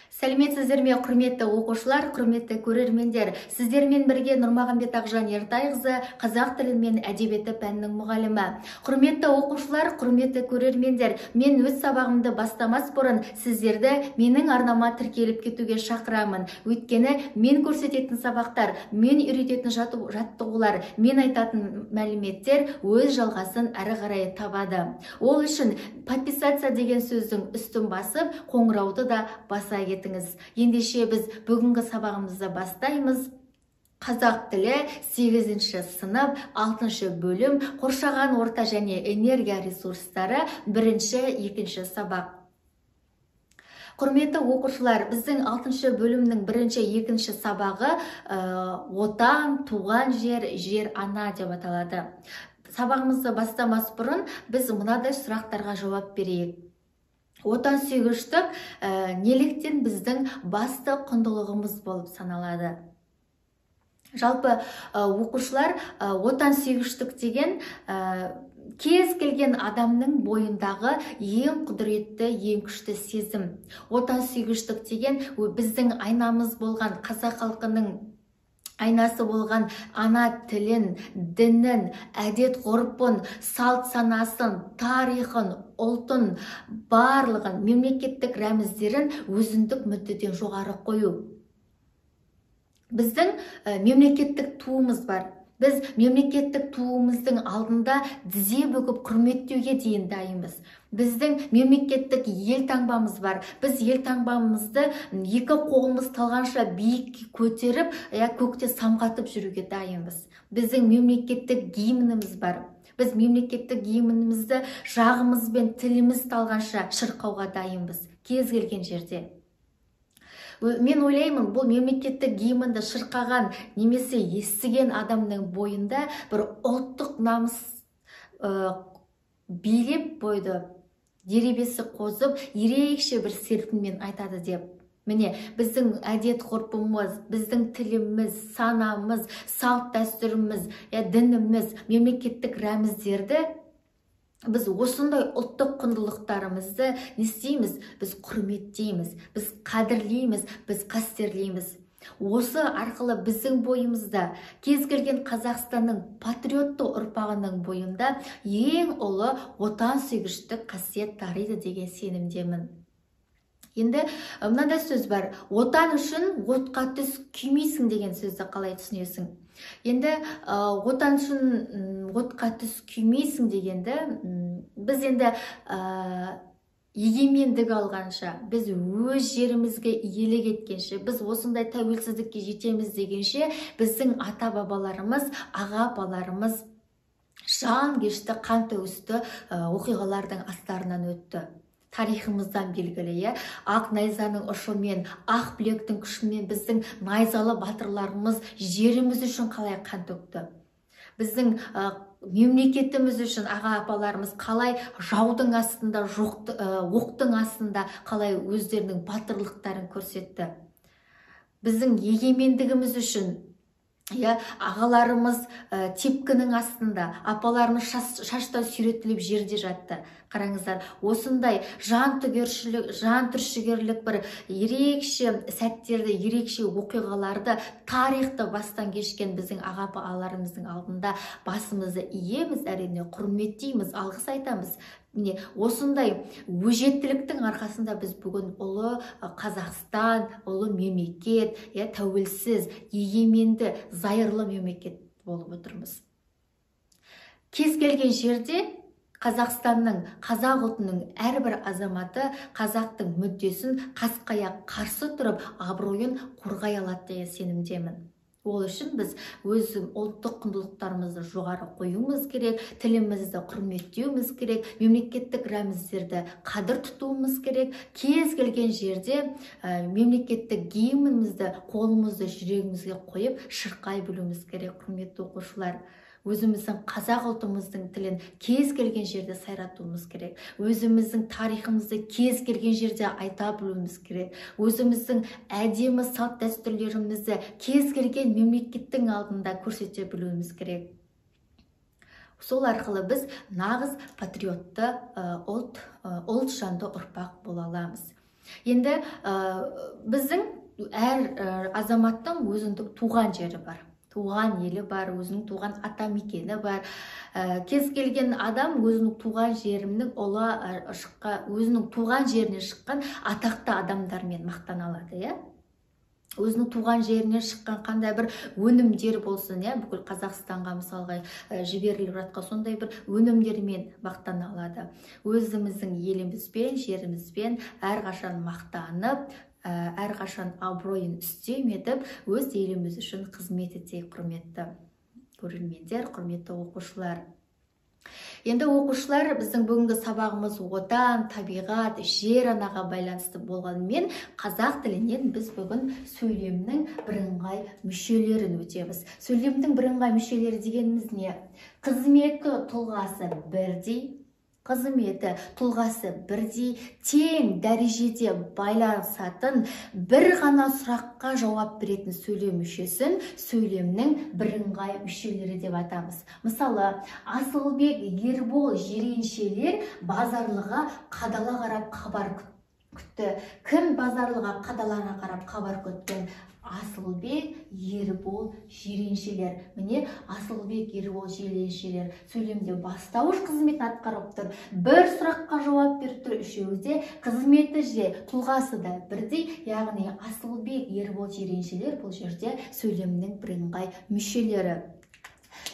Сәлеметсіздер ме, құрметті оқушылар, құрметті көрермендер. Сіздермен бірге Нұрмағамбет Ақжан Ертайқызы, қазақ тілі мен әдебиеті пәнінің мұғалімі. Құрметті оқушылар, құрметті көрермендер, мен өз сабағымды бастамас бұрын сіздерді менің арнама тіркеліп кетуге шақырамын. Өйткені мен көрсететін сабақтар, мен үйрететін жаттығулар, мен айтатын мәліметтер өз жалғасын әрі қарай табады. Ол үшін подписаться деген сөздің үстін басып, қоңырауды да баса кетіңіз. Ендеше біз бүгінгі сабағымызды бастаймыз. Қазақ тілі 8-ші сынып, 6-шы бөлім, қоршаған орта және энергия ресурстары, 1-ші, 2-ші сабақ. Құрметті оқушылар, біздің 6-шы бөлімнің 1-ші, 2-ші сабағы отан, туған жер, жер ана деп аталады. Сабағымызды бастамас бұрын біз мынадай сұрақтарға жауап берейік. Отансүйгіштік неліктен біздің басты құндылығымыз болып саналады? Жалпы, оқушылар, отансүйгіштік деген кез келген адамның бойындағы ең құдіретті, ең күшті сезім. Отансүйгіштік деген біздің айнамыз болған, қазақ халқының айнасы болған ана тілін, дінін, әдет ғұрпын, салт санасын, тарихын, ұлтын, барлығын, мемлекеттік рәміздерін өзіндік мүддеден жоғары қою. Біздің мемлекеттік туымыз бар. Біз мемлекеттік туымыздың алдында тізе бүгіп құрметтеуге дейін дайынбыз. Біздің мемлекеттік елтаңбамыз бар. Біз елтаңбамызды екі қолымыз талғанша биікке көтеріп, көкте самғатып жүруге дайынбыз. Біздің мемлекеттік гимніміз бар. Біз мемлекеттік гимнімізді жағымыз бен тіліміз талғанша шырқауға дайынбыз кез келген жерде. Мен ойлаймын, бұл мемлекеттік гимнді шырқаған немесе естіген адамның бойында бір ұлттық намыс билеп бойды, деребесі қозып, ерекше бір серпінмен айтады деп. Міне, біздің әдет ғұрпымыз, біздің тіліміз, санамыз, салт дәстүріміз, дініміз, мемлекеттік рәміздерді біз осындай ұлттық құндылықтарымызды не істейміз? Біз құрметтейміз, біз қадірлейміз, біз қастерлейміз. Осы арқылы біздің бойымызда, кез келген Қазақстанның патриотты ұрпағының бойында ең ұлы отансүйгіштік қасиет дариды деген сенімдемін. Енді мынандай сөз бар: отан үшін отқа түс, күймейсің деген сөзді қалай түсінесің? Енді отан үшін отқа түс, күймейсің дегенді біз енді егемендік алғанша, біз өз жерімізге иелік еткенше, біз осындай тәуелсіздікке жетеміз дегенше, біздің ата-бабаларымыз, аға-апаларымыз жан кешті, қан төгісті оқиғалардың астарынан өтті. Тарихымыздан белгілі, иә? Ақ найзаның ұшымен, ақ білектің күшімен біздің найзалы батырларымыз жеріміз үшін қалай қан төкті. Біздің мемлекетіміз үшін аға апаларымыз қалай жаудың астында, оқтың астында қалай өздерінің батырлықтарын көрсетті. Біздің егемендігіміз үшін, иә, ағаларымыз тепкінің астында, апаларымыз шаштан сүйретіліп жерде жатты. Қараңыздар, осындай жан түршігерлік, жан түршігерлік бір ерекше сәттерді, ерекше оқиғаларды, тарихты бастан кешкен біздің аға апаларымыздың алдында басымызды иеміз, әрине, құрметтейміз, алғыс айтамыз. Міне, осындай өжеттіліктің арқасында біз бүгін ұлы Қазақстан, ұлы мемлекет, иә, тәуелсіз, егеменді, зайырлы мемлекет болып отырмыз. Кез келген жерде Қазақстанның, қазақ ұлтының әрбір азаматы қазақтың мүддесін қасқая қарсы тұрып, абыройын қорғай алады деген сенімдемін. Ол үшін біз өз ұлттық құндылықтарымызды жоғары қоюымыз керек, тілімізді құрметтеуіміз керек, мемлекеттік рәміздерді қадір тұтуымыз керек. Кез келген жерде мемлекеттік гимнімізді қолымызды жүрегімізге қойып шырқай білуіміз керек, құрметті оқушылар. Өзіміздің қазақ ұлтымыздың тілін кез келген жерде сайратуымыз керек. Өзіміздің тарихымызды кез келген жерде айта білуіміз керек. Өзіміздің әдемі салт дәстүрлерімізді кез келген мемлекеттің алдында көрсете білуіміз керек. Сол арқылы біз нағыз патриотты ұлт, ұлт жанды ұрпақ бола аламыз. Енді біздің әр азаматтың өзінің туған жері бар, туған елі бар, өзінің туған ата мекені бар. Кез келген адам өзінің туған жерінің ұлы өзінің туған жерінен шыққан атақты адамдармен мақтана алады, иә? Өзінің туған жерінен шыққан қандай бір өнімдер болсын, иә, бүкіл Қазақстанға мысалға жіберіліп жатқан сондай бір өнімдермен мақтана алады. Өзіміздің елімізбен, жерімізбен әрқашан мақтанып, әрқашан абыройын үстем етіп, өз еліміз үшін қызмет етейік, құрметті көрермендер, құрметті оқушылар. Енді оқушылар, біздің бүгінгі сабағымыз отан, табиғат, жер анаға байланысты болғанымен, қазақ тілінен біз бүгін сөйлемнің бірыңғай мүшелерін өтеміз. Сөйлемнің бірыңғай мүшелері дегеніміз не? Қызметі тұлғасы бірдей, қызметі тұлғасы бірдей, тең дәрежеде байланысатын, бір ғана сұраққа жауап беретін сөйлем мүшесін сөйлемнің бірыңғай мүшелері деп атамыз. Мысалы, Асылбек, Ербол, Жиреншелер базарлыға қадала қарап хабар күтті. Кім базарлыға қадала қарап хабар күткен? Асылбек, Ербол, Жиреншелер. Міне, Асылбек, Ербол, Жиреншелер сөйлемде бастауыш қызметін атқарып тұр. Бір сұраққа жауап беріп тұр. Үшеуі де қызметі де, тұлғасы да бірдей. Яғни Асылбек, Ербол, Жиреншелер бұл жерде сөйлемнің бірыңғай мүшелері.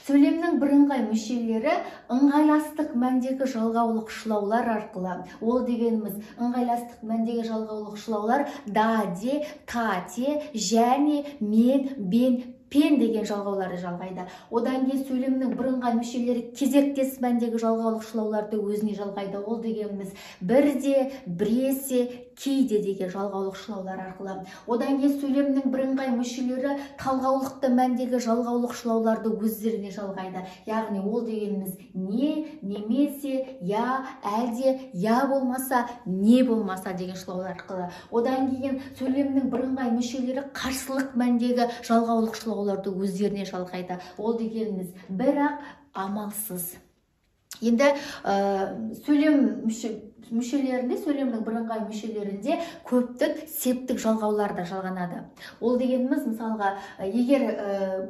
Сөйлемнің бірыңғай мүшелері ыңғайластық мәндегі жалғаулық шылаулар арқылы. Ол дегеніміз ыңғайластық мәндегі жалғаулық шылаулар да, де, та, те, және, мен, бен, пен деген жалғауларды жалғайды. Одан кейін сөйлемнің бірыңғай мүшелері кезектес мәндегі жалғаулық шылауларды өзіне жалғайды. Ол дегеніміз бірде, біресе, кейде деген жалғаулық шылаулар арқылы. Одан кейін сөйлемнің бірыңғай мүшелері талғаулықты мәндегі жалғаулық шылауларды өздеріне жалғайды. Яғни ол дегеніміз не, немесе, я, әлде, я болмаса, не болмаса деген шылаулар арқылы. Одан кейін сөйлемнің бірыңғай мүшелері қарсылық мәндегі жалғаулық шылауларды өздеріне жалғайды. Ол дегеніміз бірақ, амалсыз. Енді сөйлем мүшелерінде, сөйлемнің бірыңғай мүшелерінде көптік, септік жалғаулар да жалғанады. Ол дегеніміз, мысалға, егер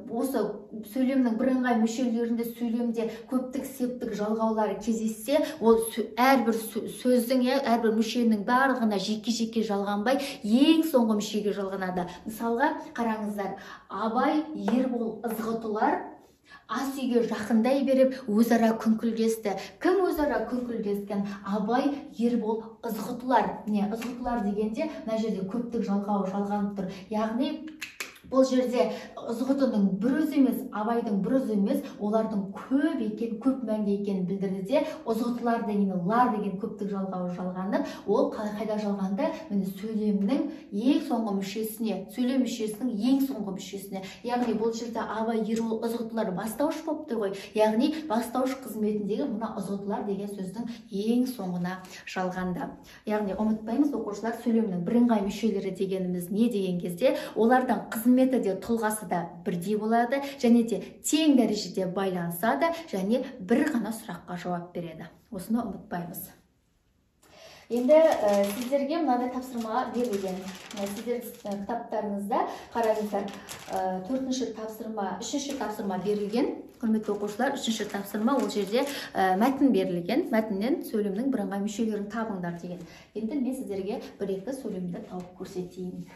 осы сөйлемнің бірыңғай мүшелерінде сөйлемде көптік, септік жалғаулары кездессе, ол әрбір сөздің, әрбір мүшенің барлығына жеке-жеке жалғанбай, ең соңғы мүшеге жалғанады. Мысалға, қараңыздар, Абай, Ербол, Ызғұтылар ас үйге жақындай беріп өзара күңкілдесті. Кім өзара күңкілдескен? Абай, Ербол, Ызғұтылар. Міне, Ызғұтылар дегенде мына жерде көптік жалғауы жалғанып тұр. Яғни бұл жерде Ызғұтының бір өзі емес, Абайдың бір өзі емес, олардың көп екен, көп мәнді екенін білдірді де, Ызғұтылар деген, лар деген көптік жалғауы жалғанып, ол қайда жалғанды? Міне, сөйлемнің ең соңғы мүшесіне, сөйлем мүшесінің ең соңғы мүшесіне. Яғни бұл жерде Абай, Ербол, Ызғұтылар бастауыш болып тұр ғой. Яғни бастауыш қызметіндегі мына Ызғұтылар деген сөздің ең соңына жалғанды. Яғни ұмытпаймыз, оқушылар, сөйлемнің бірыңғай мүшелері дегеніміз не деген кезде, олардан қызмет де тұлғасы да бірдей болады, және де тең дәрежеде байланысады, және бір ғана сұраққа жауап береді. Осыны ұмытпаймыз. Енді сіздерге мынадай тапсырма берілген. Сіздер кітаптарыңызда қараңыздар, төртінші тапсырма, үшінші тапсырма берілген. Құрметті оқушылар, үшінші тапсырма, ол жерде мәтін берілген. Мәтіннен сөйлемнің бірыңғай мүшелерін табыңдар деген. Енді мен сіздерге бір-екі сөйлемді тауып көрсетейін.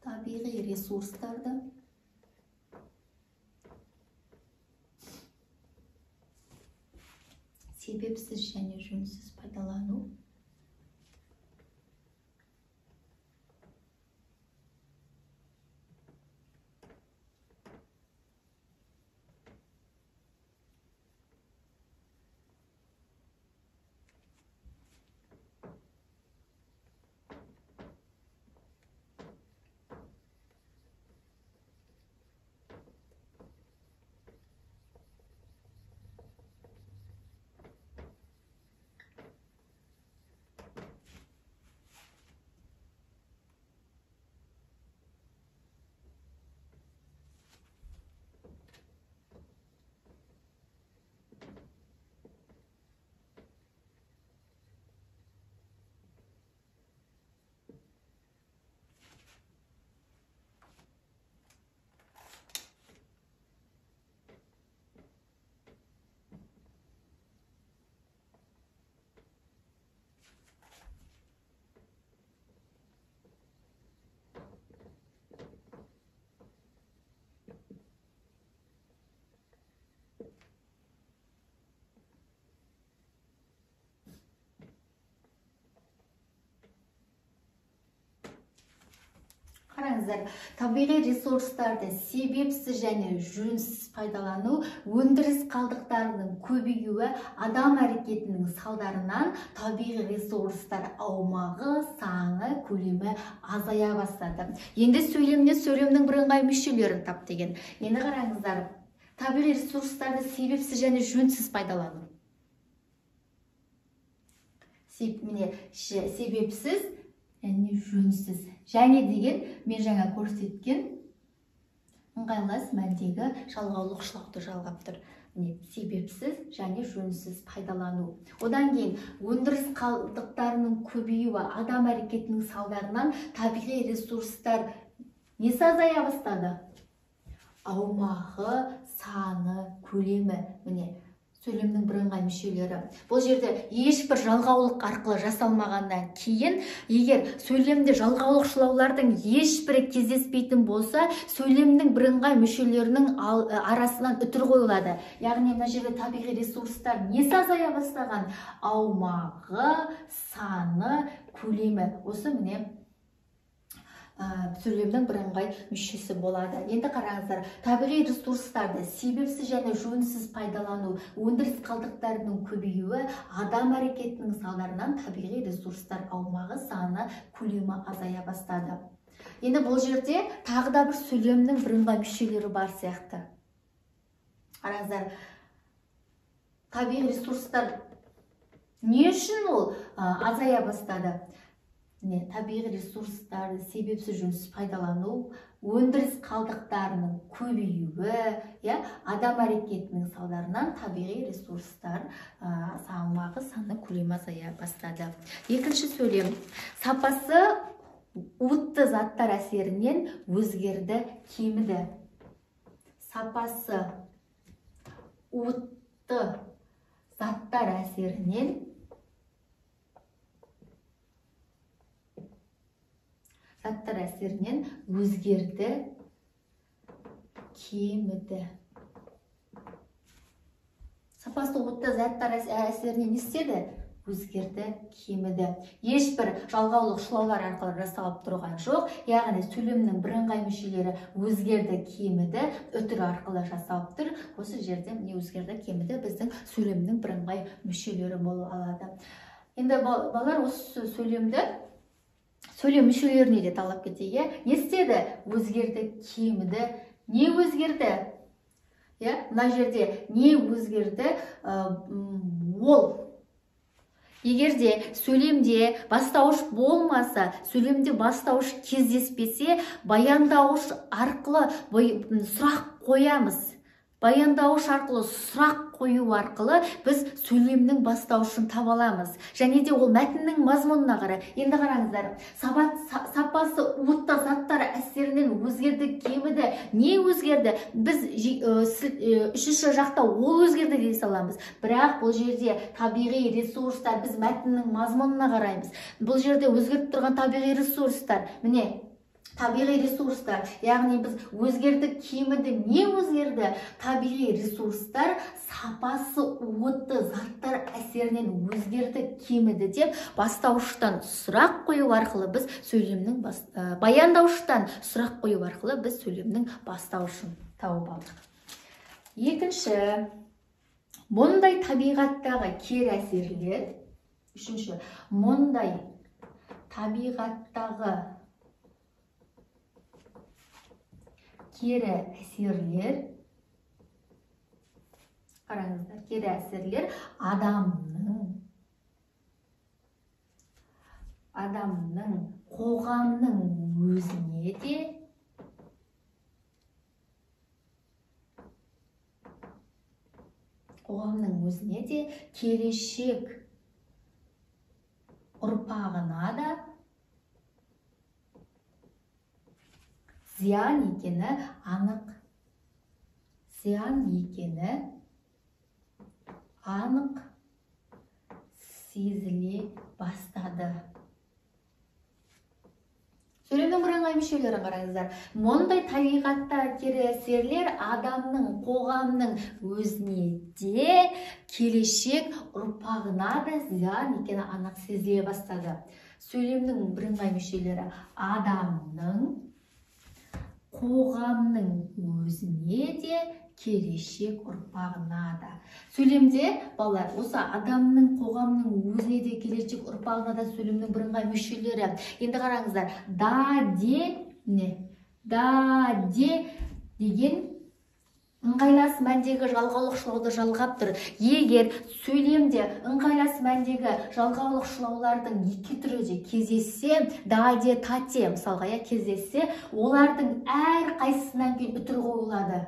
Табиғи ресурстарды себепсіз және жөнсіз пайдалану қараңыздар, табиғи ресурстарды себепсіз және жөнсіз пайдалану, өндіріс қалдықтарының көбеюі, адам әрекетінің салдарынан табиғи ресурстар аумағы, саны, көлемі азая бастады. Енді сөйлемнен сөйлемнің бірыңғай мүшелерін тап деген. Енді қараңыздар, табиғи ресурстарды себепсіз және жөнсіз пайдалану. Міне, себепсіз және жөнсіз. Және деген мен жаңа көрсеткен ыңғайлас мәндегі жалғаулық шылауды жалғап тұр. Міне, себепсіз және жөнсіз пайдалану. Одан кейін өндіріс қалдықтарының көбеюі, адам әрекетінің салдарынан табиғи ресурстар несі азая бастады? Аумағы, саны, көлемі. Міне, сөйлемнің бірыңғай мүшелері. Бұл жерде ешбір жалғаулық арқылы жасалмағаннан кейін, егер сөйлемде жалғаулық шылаулардың ешбірі кездеспейтін болса, сөйлемнің бірыңғай мүшелерінің арасынан үтір қойылады. Яғни мына жерде табиғи ресурстар несі азая бастаған? Аумағы, саны, көлемі. Осы міне сөйлемнің бірыңғай мүшесі болады. Енді қараңыздар, табиғи ресурстарды себепсіз және жөнсіз пайдалану, өндіріс қалдықтарының көбеюі, адам әрекетінің салдарынан табиғи ресурстар аумағы, саны, көлемі азая бастады. Енді бұл жерде тағы да бір сөйлемнің бірыңғай мүшелері бар сияқты. Қараңыздар, табиғи ресурстар не үшін ол азая бастады? Табиғи ресурстарды себепсіз жөнсіз пайдалану, өндіріс қалдықтарының көбеюі, адам әрекетінің салдарынан табиғи ресурстар аумағы, саны, көлемі азая бастады. Екінші сөйлем. Сапасы уытты заттар әсерінен өзгерді, кеміді. Сапасы уытты заттар әсерінен өзгерді, кеміді. Сапасы уытты заттар әсерінен не істеді? Өзгерді, кеміді. Ешбір жалғаулық шылаулар арқылы жасалып тұрған жоқ. Яғни сөйлемнің бірыңғай мүшелері өзгерді, кеміді, үтір арқылы жасалып тұр. Осы жерде міне өзгерді, кеміді біздің сөйлемнің бірыңғай мүшелері бола алады. Енді балалар, осы сөйлемді сөйлем мүшелеріне де талап кетейік. Не істеді? Өзгерді, кеміді. Не өзгерді? Мына жерде не өзгерді? Ол. Егер де сөйлемде бастауыш болмаса, сөйлемде бастауыш кездеспесе, баяндауыш арқылы сұрақ қоямыз. Баяндауыш арқылы сұрақ қою арқылы біз сөйлемнің бастауышын таба аламыз. Және де ол мәтіннің мазмұнына қарай. Енді қараңыздар, сапасы уытты заттар әсерінен өзгерді, кеміді. Не өзгерді? Біз үшінші жақта ол өзгерді дей саламыз. Бірақ бұл жерде табиғи ресурстар, біз мәтіннің мазмұнына қараймыз. Бұл жерде өзгеріп тұрған табиғи ресурстар. Міне, табиғи ресурстар, яғни біз өзгерді, кеміді, не өзгерді? Табиғи ресурстар сапасы уытты заттар әсерінен өзгерді, кеміді деп бастауыштан сұрақ қою арқылы біз сөйлемнің баяндауыштан сұрақ қою арқылы біз сөйлемнің бастауышын тауып алдық. Екінші, мұндай табиғаттағы кері әсерлер. Үшінші, мұндай табиғаттағы кері әсерлер, қараңыздар, кері әсерлер адамның, қоғамның өзіне де, келешек ұрпағына да зиян екені анық, сезіле бастады. Сөйлемнің бірыңғай мүшелерін қараңыздар. Мұндай табиғатта кері әсерлер адамның, қоғамның өзіне де, келешек ұрпағына да зиян екені анық сезіле бастады. Сөйлемнің бірыңғай мүшелері адамның, Қоғамның өзіне де, келешек ұрпағына да. Сөйлемде, балалар, осы адамның, қоғамның өзіне де, келешек ұрпағына да сөйлемнің бірыңғай мүшелері. Енді қараңыздар, да, де, не? Да, де деген ыңғайлас мәндегі жалғаулық шылауды жалғап тұр. Егер сөйлемде ыңғайлас мәндегі жалғаулық шылаулардың екі түрі де кездессе, да, де, та, те, мысалға, иә, кездессе, олардың әр қайсысынан кейін үтір қойылады.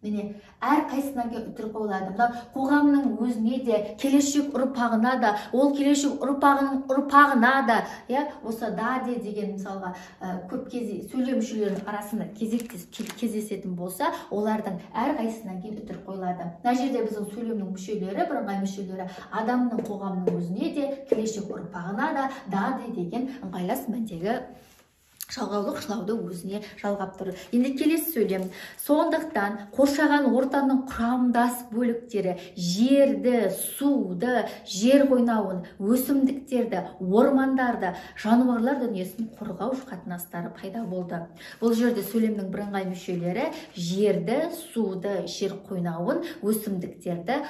Міне, әр қайсысынан кейін үтір қойылады. Мынау қоғамның өзіне де, келешек ұрпағына да, ол келешек ұрпағының ұрпағына да, иә, осы да, де деген мысалға көп сөйлем мүшелерінің арасында кезектес кездесетін болса, олардың әр қайсысынан кейін үтір қойылады. Мына жерде біздің сөйлемнің мүшелері, бірыңғай мүшелері адамның, қоғамның өзіне де, келешек ұрпағына да, да, де деген ыңғайлас мәндегі жалғаулық шылауды өзіне жалғап тұр. Енді келесі сөйлем. Сондықтан қоршаған ортаның құрамдас бөліктері жерді, суды, жер қойнауын, өсімдіктерді, ормандарды, жануарлар дүниесін қорғау қатынастары пайда болды. Бұл жерде сөйлемнің бірыңғай мүшелері жерді, суды, жер қойнауын, өсімдіктерді,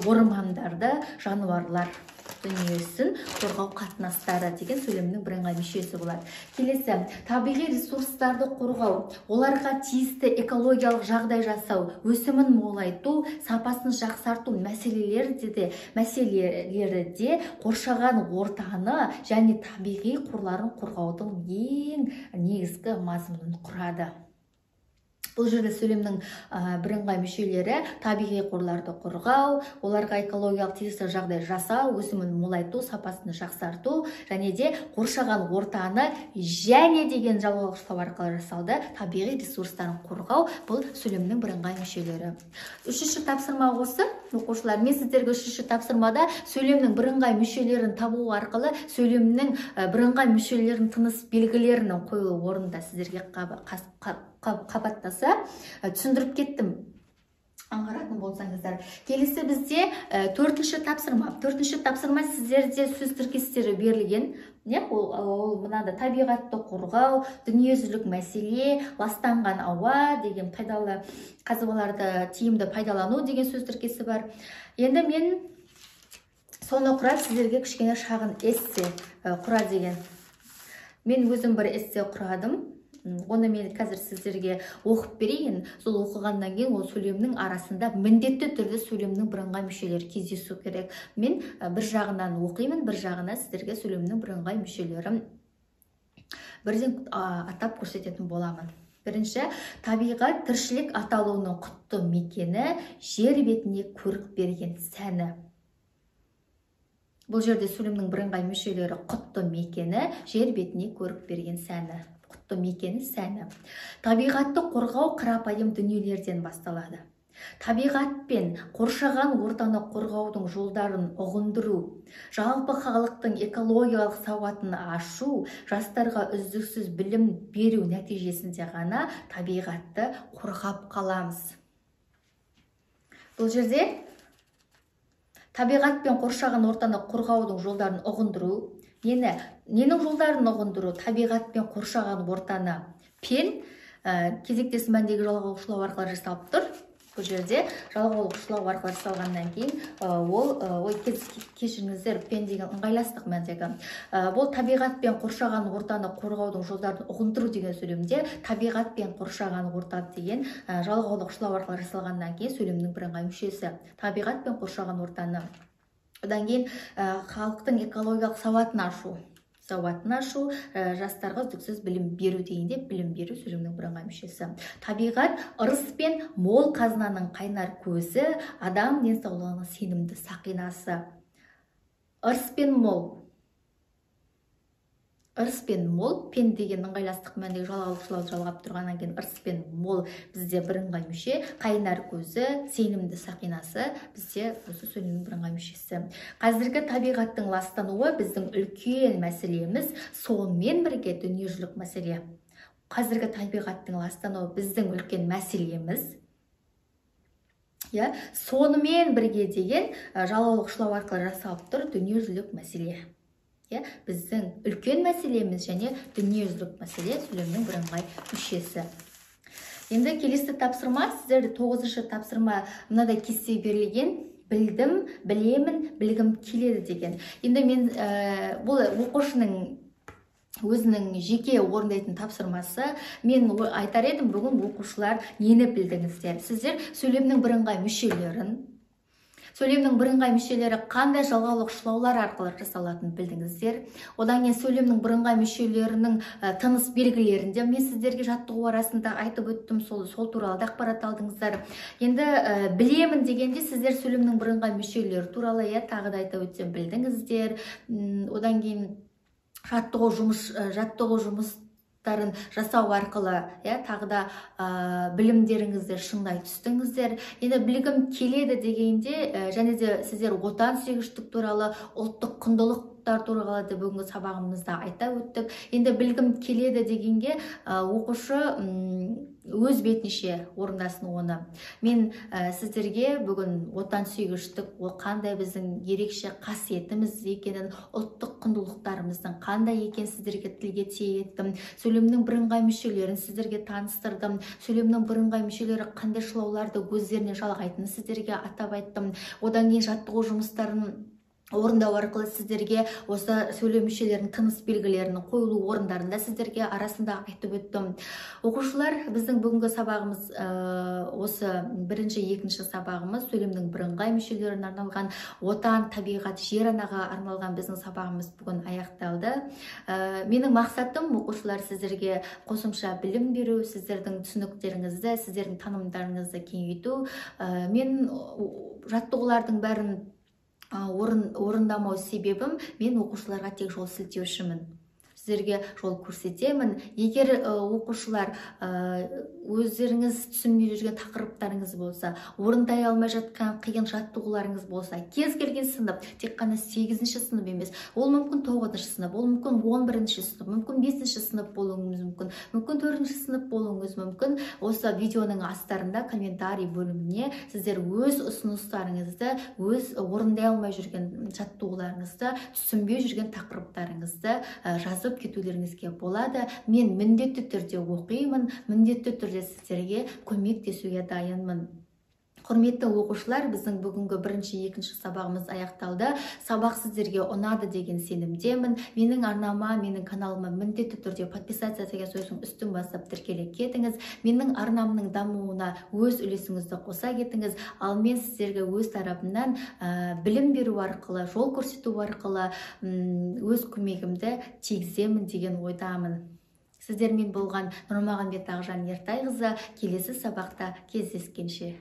ормандарды, жануарлар дүниесін қорғау қатынастары деген сөйлемнің бірыңғай мүшесі болады. Келесі, табиғи ресурстарды қорғау, оларға тиісті экологиялық жағдай жасау, өсімін молайту, сапасын жақсарту мәселелері де қоршаған ортаны және табиғи қорларын қорғаудың ең негізгі мазмұнын құрады. Бұл жерде сөйлемнің бірыңғай мүшелері табиғи қорларды қорғау, оларға экологиялық тиісті жағдай жасау, өсімін молайту, сапасын жақсарту және де қоршаған ортаны және деген жалғаулық шылау арқылы жасалды. Табиғи ресурстарын қорғау бұл сөйлемнің бірыңғай мүшелері. Үшінші тапсырма осы, оқушылар. Мен сіздерге үшінші тапсырмада сөйлемнің бірыңғай мүшелерін табу арқылы сөйлемнің бірыңғай мүшелерінің тыныс белгілерінің қойылу орнында сіздерге қабаттаса түсіндіріп кеттім, аңғаратын болсаңыздар. Келесі бізде төртінші тапсырма. Төртінші тапсырма сіздерде сөз тіркестері берілген. Ол мынада табиғатты қорғау, дүниежүзілік мәселе, ластанған ауа деген пайдалы қазбаларды тиімді пайдалану деген сөз тіркесі бар. Енді мен соны құрап сіздерге кішкене шағын эссе құра деген. Мен өзім бір эссе құрадым. Оны мен қазір сіздерге оқып берейін. Сол оқығаннан кейін ол сөйлемнің арасында міндетті түрде сөйлемнің бірыңғай мүшелері кездесу керек. Мен бір жағынан оқимын, бір жағынан сіздерге сөйлемнің бірыңғай мүшелерін бірден атап көрсететін боламын. Бірінші, табиғат тіршілік атаулының құтты мекені, жер бетіне көрік берген сәні. Бұл жерде сөйлемнің бірыңғай мүшелері құтты мекені, жер бетіне көрік берген сәні. Құтты мекені, сәні. Табиғатты қорғау қарапайым дүниелерден басталады. Табиғат пен қоршаған ортаны қорғаудың жолдарын ұғындыру, жалпы халықтың экологиялық сауатын ашу, жастарға үздіксіз білім беру нәтижесінде ғана табиғатты қорғап қаламыз. Бұл жерде табиғат пен қоршаған ортаны қорғаудың жолдарын ұғындыру, ненің жолдарын ұғындыру, табиғат пен қоршаған ортаны пен кезектес мәндегі жалғаулық шылау арқылы жасалып тұр. Бұл жерде жалғаулық шылау арқылы жасалғаннан кейін ол кешіріңіздер, пен деген ыңғайластық мәндегі. Бұл табиғат пен қоршаған ортаны қорғаудың жолдарын ұғындыру деген сөйлемде табиғат пен қоршаған орта деген жалғаулық шылау арқылы жасалғаннан кейін сөйлемнің бірыңғай мүшесі табиғат пен қоршаған ортаны. Одан кейін халықтың экологиялық сауатын ашу, жастарға үздіксіз білім беру дегенде білім беру сөйлемнің бірыңғай мүшесі. Табиғат ырыс пен мол қазынаның қайнар көзі, адам денсаулығының сенімді сақинасы. Ырыс пен мол. Ырыс пен мол, пен деген ыңғайластық мәндегі жалғаулық шылауды жалғап тұрғаннан кейін ырыс пен мол бізде бірыңғай мүше, қайнар көзі, сенімді сақинасы бізде осы сөйлемнің бірыңғай мүшесі. Қазіргі табиғаттың ластануы біздің үлкен мәселеміз, сонымен бірге дүниежүзілік мәселе. Қазіргі табиғаттың ластануы біздің үлкен мәселеміз. Сонымен бірге деген жалғаулық шылау арқылы жасалып тұр дүниежүзілік мәселе. Иә, біздің үлкен мәселеміз және дүниежүзілік мәселе сөйлемнің бірыңғай мүшесі. Енді келесі тапсырма, сіздерде 9-шы тапсырма мынадай кесте берілген. Білдім, білемін, білгім келеді деген. Енді мен бұл оқушының өзінің жеке орындайтын тапсырмасы. Мен айтар едім, бүгін оқушылар нені білдіңіздер? Сіздер сөйлемнің бірыңғай мүшелерін, сөйлемнің бірыңғай мүшелері қандай жалғаулық шылаулар арқылы жасалатынын білдіңіздер. Одан кейін сөйлемнің бірыңғай мүшелерінің тыныс белгілерін де мен сіздерге жаттығу арасында айтып өттім, сол туралы да ақпарат алдыңыздар. Енді білемін дегенде сіздер сөйлемнің бірыңғай мүшелері туралы, иә, тағы да айта өтсем, білдіңіздер. Одан кейін жаттығу жұмыстарын жасау арқылы, иә, тағы да білімдеріңізді шыңдай түстіңіздер. Енді білгім келеді дегенде, және де сіздер отансүйгіштік туралы, ұлттық құндылықтар туралы да бүгінгі сабағымызда айта өттік. Енді білгім келеді дегенге оқушы өз бетінше орындасын оны. Мен сіздерге бүгін отансүйгіштік ол қандай біздің ерекше қасиетіміз екенін, ұлттық құндылықтарымыздың қандай екенін сіздерге тілге тиек еттім. Сөйлемнің бірыңғай мүшелерін сіздерге таныстырдым. Сөйлемнің бірыңғай мүшелері қандай шылауларды өздеріне жалғайтынын сіздерге атап айттым. Одан кейін жаттығу жұмыстарын орындау арқылы сіздерге осы сөйлем мүшелерінің тыныс белгілерінің қойылу орындарында сіздерге арасында айтып өттім. Оқушылар, біздің бүгінгі сабағымыз осы бірінші, екінші сабағымыз сөйлемнің бірыңғай мүшелеріне арналған, отан, табиғат, жер анаға арналған біздің сабағымыз бүгін аяқталды. Менің мақсатым, оқушылар, сіздерге қосымша білім беру, сіздердің түсініктеріңізді, сіздердің танымдарыңызды кеңейту. Мен жаттығулардың бәрін орындамау себебім, мен оқушыларға тек жол сілтеушімін, сіздерге жол көрсетемін. Егер оқушылар өздеріңіз түсінбей жүрген тақырыптарыңыз болса, орындай алмай жатқан қиын жаттығуларыңыз болса, кез келген сынып, тек қана 8-ші сынып емес, ол мүмкін 9-шы сынып, ол мүмкін 11-ші сынып, мүмкін 5-ші сынып болуыңыз мүмкін, мүмкін 4-ші сынып болуыңыз мүмкін. Осы видеоның астарында комментарий бөліміне сіздер өз ұсыныстарыңызды, өз орындай алмай жүрген жаттығуларыңызды, түсінбей жүрген тақырыптарыңызды жазып кетулеріңізге болады. Мен міндетті түрде оқимын, міндетті түрде сіздерге көмектесуге дайынмын. Құрметті оқушылар, біздің бүгінгі бірінші, екінші сабағымыз аяқталды. Сабақ сіздерге ұнады деген сенімдемін. Менің арнама, менің каналыма міндетті түрде подписаться деген сөздің үстін басып тіркеле кетіңіз. Менің арнамның дамуына өз үлесіңізді қоса кетіңіз. Ал мен сіздерге өз тарапымнан білім беру арқылы, жол көрсету арқылы өз көмегімді тигіземін деген ойдамын. Сіздермен болған Нұрмағанбет Ақжан Ертайқызы. Келесі сабақта кездескенше.